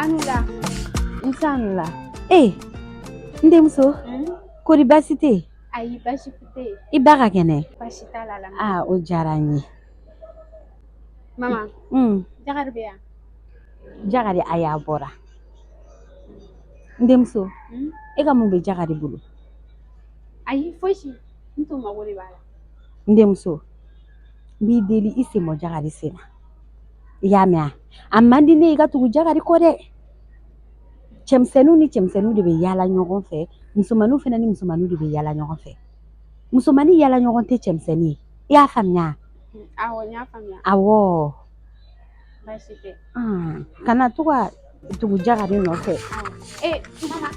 An wula. Nse a ni wula. Ee n denmuso, kori baasi tɛ yen? Ayi, baasi tɛ yen. I ba ka kɛnɛ? Baasi t'a la. Aa, o diyara n ye. Mama, Jakari bɛ yan? Jakari, ayi, a bɔra. N denmuso, e ka mun bɛ Jakari bolo? Ayi, fosi, n tun mago de b'a la. N denmuso, n b'i deli, i sen bɔ Jakari sen na, i y'a mɛn? A man di ne ye i ka tugu Jakari kɔ dɛ. Cɛmisɛnninw ni cɛmisɛnninw de bɛ yaala ɲɔgɔn fɛ, musomanninw fana ni musomanninw de bɛ yaala ɲɔgɔn fɛ. Musomannin yaala ɲɔgɔn tɛ cɛmisɛnnin ye, i y'a faamuya? Awɔ, n y'a faamuya. Awɔ. Baasi tɛ. Kana to ka tugu Jakari nɔfɛ. Ee mama,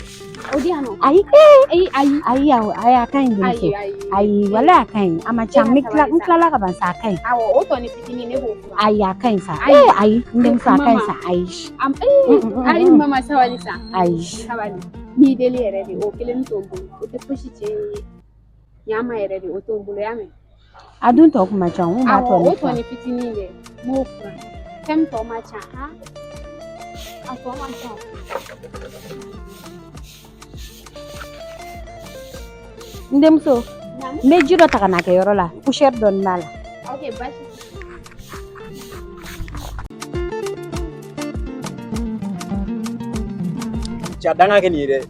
o di yan nɔ. Ayi. Ayi, ayi. Ayi, awɔ, ayi, a ka ɲi denmuso. Ayi, ayi. Ayi, walayi, a ka ɲi, a man ca. N bɛ tila, n tilala ka ban sa, a ka ɲi. Awɔ, o tɔ ni fitinin, ne b'o furan. Ayi, a ka ɲi sa. Ayi. Ee ayi, n denmuso, a ka ɲi sa, ayi. Ayi mama, sabali sa. Ayi. Sabali, n b'i deli yɛrɛ de, o kelen t'o bolo, o tɛ fosi tiɲɛ i ye. Ɲama yɛrɛ de, o t'o bolo, y'a mɛn? A dun tɔ kun man ca, n b'a Awɔ, tɔ o ni tɔ ni fitinin dɛ, n b'o furan. Fɛn min tɔ man ca, han, a tɔ man ca. N denmuso, Naamu. n bɛ ji dɔ ta ka na kɛ yɔrɔ la, poussière dɔɔni b'a la. Ok, baasi tɛ. Cɛ, a danga kɛ nin ye dɛ.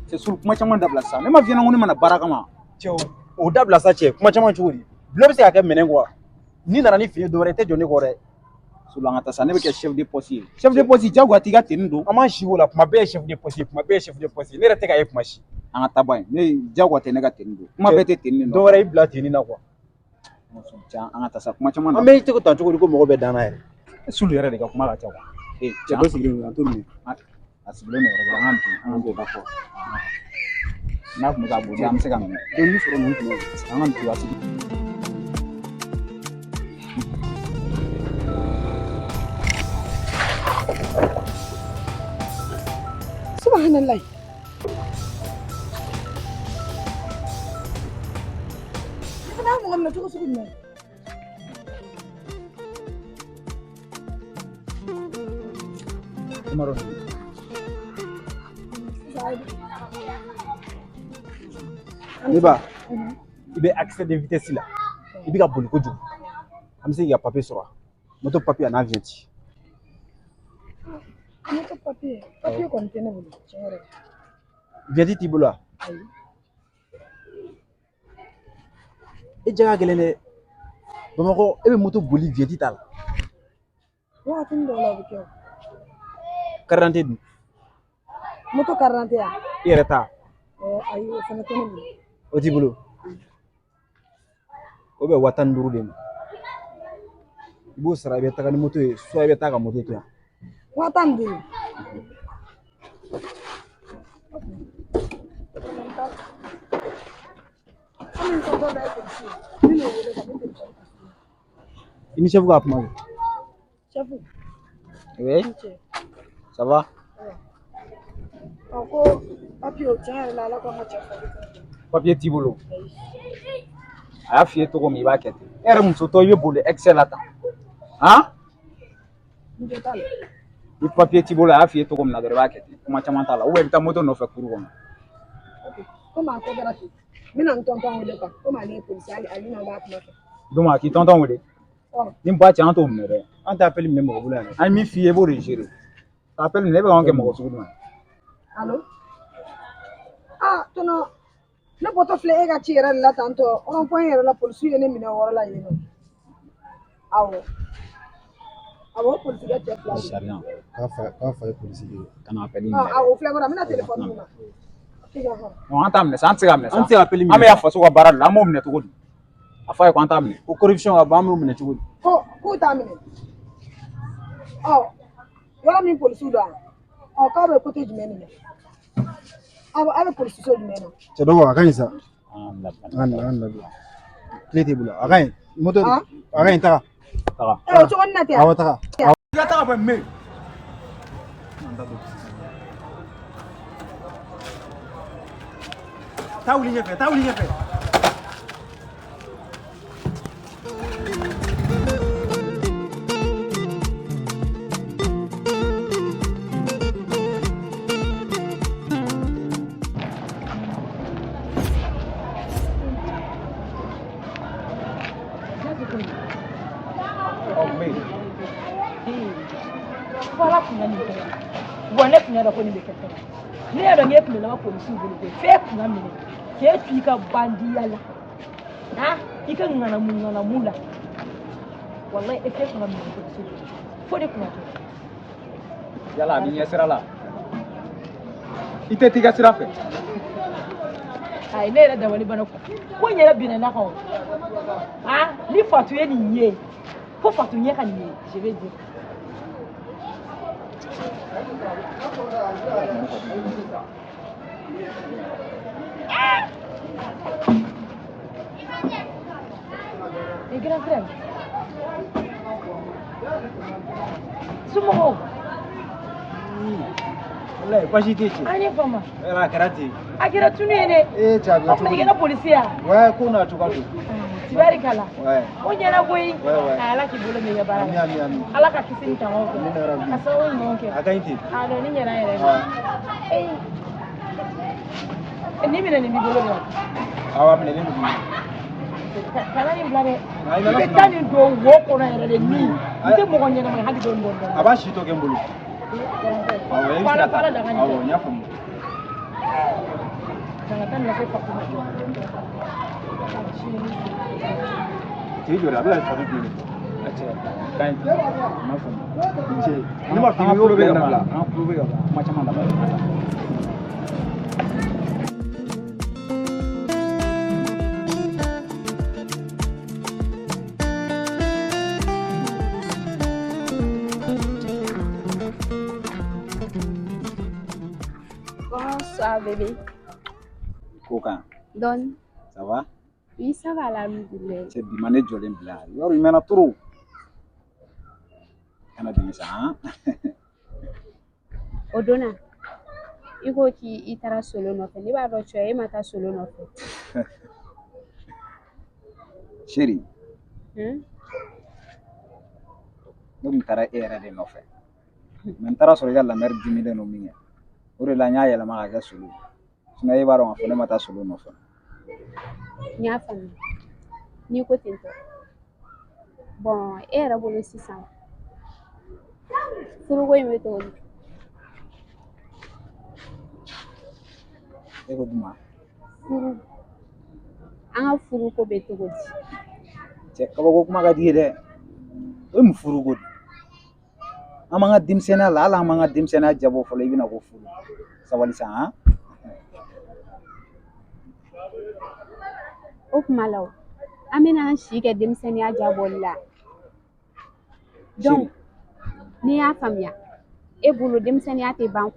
Cɛ Sulu, kuma caman dabila sa. Ne ma f'i ɲɛna ko ne mana baara kama? Cɛ, o dabila sa. Cɛ, kuma caman cogo di? Bulon bɛ se ka kɛ minɛn kɔ wa? N'i nana ni fini dɔ wɛrɛ, i tɛ jɔ ne kɔ dɛ. Sulu, an ka taa sa. Ne bɛ kɛ chef de poste ye. Chef de poste, jagoya t'i ka tenue don. An m'an si o la, kuma bɛɛ ye chef de poste ye, kuma bɛɛ ye chef de poste ye. Ne yɛrɛ tɛ ka ye kuma si. An ka taa ban yen. Ne jagoya tɛ ne ka tenue don. Kuma bɛɛ tɛ tenue dɔ wɛrɛ y'i bila tenue na quoi. Cɛ, an ka taa sa, kuma caman. An bɛ cogo tan cogo di ko mɔgɔ bɛ danna yɛrɛ? Sulu yɛrɛ de ka kuma ka ca quoi. Ee cɛ, dɔ sigilen don, an t'o minɛ. A sigilen don yɔrɔ dɔ la, an ka don, an ka don ka fɔ. N'a tun bɛ ka boli, an bɛ se ka minɛ. Dɔnni sɔrɔ ninnu tun An ka don a sigi. Subhanallah. I fana mɔgɔ minɛ cogo sugu jumɛn? Umaru. Ne ba, i bɛ excès de vitesse la, i bɛ ka boli kojugu. An bɛ se k'i ka papier sɔrɔ, moto papier a n'a vignette. Moto papier, papier kɔni tɛ ne bolo tiɲɛ yɛrɛ. Vignette t'i bolo wa? Ayi. E ja ka gɛlɛn dɛ. Bamakɔ, e bɛ moto boli, vignette t'a la? Wagatinin dɔw la, o bɛ kɛ o. Carte d'identité dun? Moto carte d'identité ya? I yɛrɛ ta. Ɔ ayi, o fana tɛ ne bolo. O t'i bolo? O bɛ 15 000 de ma. I b'o sara, i bɛ taga ni moto ye, soit i bɛ taa ka moto to yan. 15 000. Komi n tonton dɔ ye polisi ye, ne n'o wele ka ne telefɔni. I ni chef ka kuma kɛ. Chef. Oui. Ni ce. Ça va? Ɔ, ko papier, o tiɲɛ yɛrɛ la, ala ko an ka cɛ papier tɛ ne bolo. Papier t'i bolo. A y'a f'i ye cogo min, i b'a kɛ ten. E yɛrɛ musotɔ, i bɛ boli excès la tan. Han? N jo t'a la. Ni papier t'i bolo, a y'a f'i ye cogo min na dɔrɔn, i b'a kɛ ten. Kuma caman t'a la. Ou bien i bɛ taa moto nɔfɛ kuru kɔnɔ. Ok, komi a ko kɛra ten, n bɛna n tonton wele quoi, komi ale ye polisi ye, hali ale n'aw b'a kuma kɛ. Donc a k'i tonton wele. Ɔ. Ni ba cɛ, an t'o minɛ dɛ. An tɛ appel minɛ mɔgɔ bolo yan dɛ. An ye min f'i ye, i b'o de gérer. Ka appel minɛ, e bɛ k'anw kɛ mɔgɔ sugu jumɛn ye? Allo? Ah, tonton, ne bɔtɔ filɛ e ka ci yɛrɛ de la tantɔ rond point yɛrɛ la, polisiw ye ne minɛ o yɔrɔ la yen nɔ. Awɔ. Awɔ, polisikɛ cɛ fila de. Sariya. K'a fa ye polisi ye. Kana appel Ɔ, minɛ. awɔ, o filɛ kɔrɔ, n bɛna telefɔni d'u ma. Non, an t'a minɛ sa, an tɛ se k'a minɛ sa. An tɛ se ka appel minɛ. An bɛ yan faso ka baara de la, an b'o minɛ cogo di? A fɔ a ye ko an t'a minɛ. Ko corruption ka ban, an b'o minɛ cogo di? Ko k'u t'a minɛ. Ɔ, yɔrɔ min polisiw don wa? Ɔ, k'aw bɛ côté jumɛn de la? Aw bɛ polisiso jumɛn na? Cɛ dɔgɔ, a ka ɲi sa. An labila. An labila. Tile t'i bolo, a ka ɲi. Moto, Ah? a ka ɲi, taga. Taga. Ɛ, o cogo nin na ten? Awɔ, taga. I ka taga bɔ yen. Taa wuli ɲɛfɛ, taa wuli ɲɛfɛ. Wa ne tun y'a dɔn ko nin bɛ kɛ fɛnɛ. Ne y'a dɔn k'e tun bɛ laban polisiw bolo koyi. F'e kun ka minɛ k'e to i ka bandiya la. Han, i ka ŋanamu ŋanamu la. Walayi e f'e kun ka minɛ polisiw bolo. Fo de kun ka kɛ. Yala a b'i ɲɛ sira la. I tɛ t'i ka sira fɛ. Ayi, ne yɛrɛ dabali banna ko n yɛrɛ binna n'a kan o. Han, ni Fatu ye nin ye, fo Fatu ɲɛ ka nin ye, je vais dire. Et grand frère. Somɔgɔw. Walayi baasi tɛ cɛ. An ye fama. Yala a kɛra ten. A kɛra tunu ye dɛ. Ee cɛ a bɛ O tuma i kɛra polisi ye wa? Ouais, ko n'a cogoya don. Tibarikala. Ouais. O ɲɛna koyi. Ouais, ouais. Ala k'i bolo mɛn i ka baara Ami la. ami ami. Ala ka kisi ni tangaw kɛ. Amina yarabi. Ka sababu ɲuman kɛ. A ka ɲi ten. A dɔn ni ɲɛna yɛrɛ de. Ouais. Ee. Nin minɛ nin b'i bolo dɛ. Awɔ, a minɛlen don. Kana nin bila dɛ. Ayi, I n'Ala bɛ sɔnna. taa nin don wo kɔnɔ yɛrɛ de min. I tɛ mɔgɔ ɲɛnama ye hali dɔɔni dɔɔni dɔɔni. A b'a si tɔ kɛ n bolo. Awɔ, e bɛ se ka taa. Ala daga nin Awɔ, n y'a faamu. Ka taa nin lase Fatu ma. Tigi jɔ dɛ, a bɛ ka Fatu den de fɔ. Cɛ, ka ɲi ten. N m'a faamu. Cɛ, ne m'a f'i ye ko An tulo bɛ bɛɛ ka ban. dabila. An tulo bɛ ka ban. Kuma caman dabila. Bonsoir bébé. Ko kan. Dɔɔni. Ça va? Oui, ça va alhamdoulilah. Cɛ bi ma ne jɔlen bila. Yɔrɔ i mɛnna trop. Kana dimi sa han. O donna i ko k'i taara solo nɔfɛ, ne b'a dɔn cɛ e ma taa solo nɔfɛ. Chérie, Hmm? ne tun taara e yɛrɛ de nɔfɛ. Mais n taara sɔrɔ i ka lamɛri dimilen don min kɛ. O de la n y'a yɛlɛma ka kɛ solo ye. Sinon e b'a dɔn k'a fɔ ne ma taa solo nɔfɛ. N y'a faamuya. N'i ko ten tɔ. Bon, e yɛrɛ bolo sisan furuko in bɛ cogo di? E ko jumɛn? Furu. An ka furuko bɛ cogo di? Cɛ kabako kuma ka di i ye dɛ. O ye mun furuko de ye? An b'an ka denmisɛnninya la, hali an m'an ka denmisɛnninya jabɔ fɔlɔ, i bɛna ko furu. Sabali sa han. O kuma la o, an bɛna an si kɛ denmisɛnninya jabɔli la. Donc, n'i y'a faamuya, e bolo denmisɛnninya tɛ ban.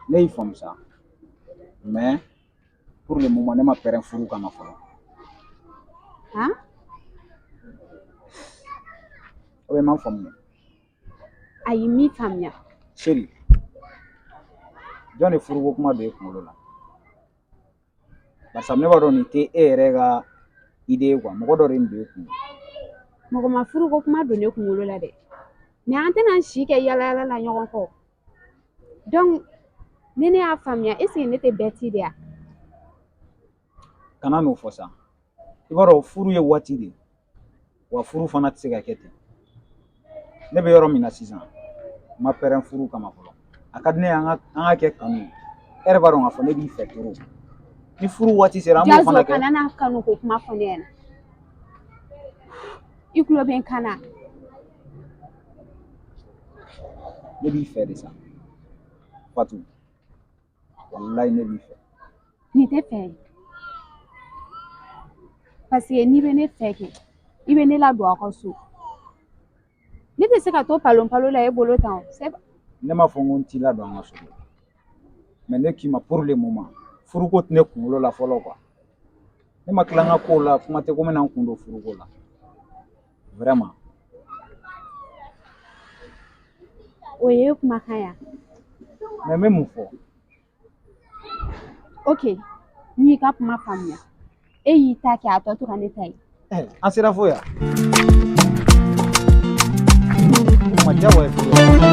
Ne y'i faamu sa. Mais pour le moment ne ma pɛrɛn furu kama fɔlɔ. Han? O bɛ ma faamu. Ayi, n m'i faamuya. Chérie, jɔn de furuko kuma don e kunkolo la? Barisa ne b'a dɔn nin tɛ e yɛrɛ ka idée ye quoi. Mɔgɔ dɔ de ye nin don e kun. Mɔgɔ ma furuko kuma don ne kunkolo la dɛ. Mais an tɛna an si kɛ yala yala la ɲɔgɔn kɔ. Donc, ni ne y'a faamuya, est ce que ne tɛ bête de ya? Kana n'o fɔ sa. I b'a dɔn furu ye waati de ye. Wa furu fana tɛ se ka kɛ ten. Ne bɛ yɔrɔ min na sisan, n ma pɛrɛn furu kama fɔlɔ. A ka di ne ye an ka kɛ kanu ye. E yɛrɛ b'a dɔn k'a fɔ ne b'i fɛ trop. Ni furu waati sera an b'o fana Jazo, kɛ. kana n'a kanu ko kuma fɔ ne ɲɛna. I tulo bɛ n kan na. Ne b'i fɛ de sa. Fatu, walayi ne b'i fɛ. Nin tɛ fɛ ye. Parce que n'i bɛ ne fɛ kɛ, i bɛ ne ladon aw ka so. Ne tɛ se ka to palon palon la e bolo tan o. Ne m'a fɔ n ko n t'i ladon an ka so. Mais ne k'i ma pour le moment, furuko tɛ ne kunkolo la fɔlɔ quoi. Ne ma tila n ka kow la, kuma tɛ ko n bɛna n kun don furuko la. Vraiment. O ye e kumakan ye wa? Mais n bɛ mun fɔ? Ok, n y'i ka kuma faamuya. E y'i ta kɛ, a tɔ tora ne ta ye. An sera fo yan. Ma diyagoya ye furu.